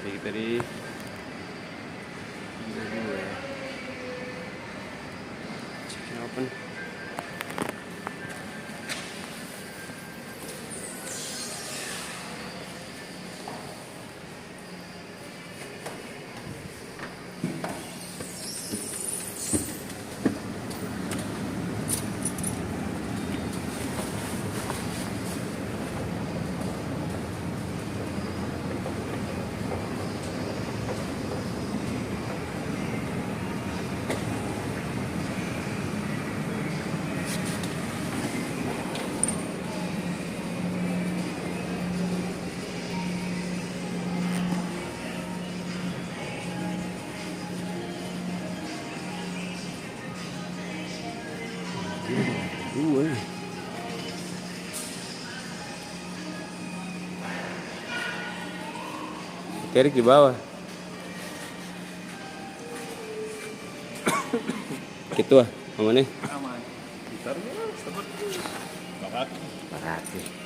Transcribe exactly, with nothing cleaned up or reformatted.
Kita di check in open. Dua. Terik di bawah. Ketua, aman, eh? Aman. Gitar, ya, sabar. Bakaki. Bakaki.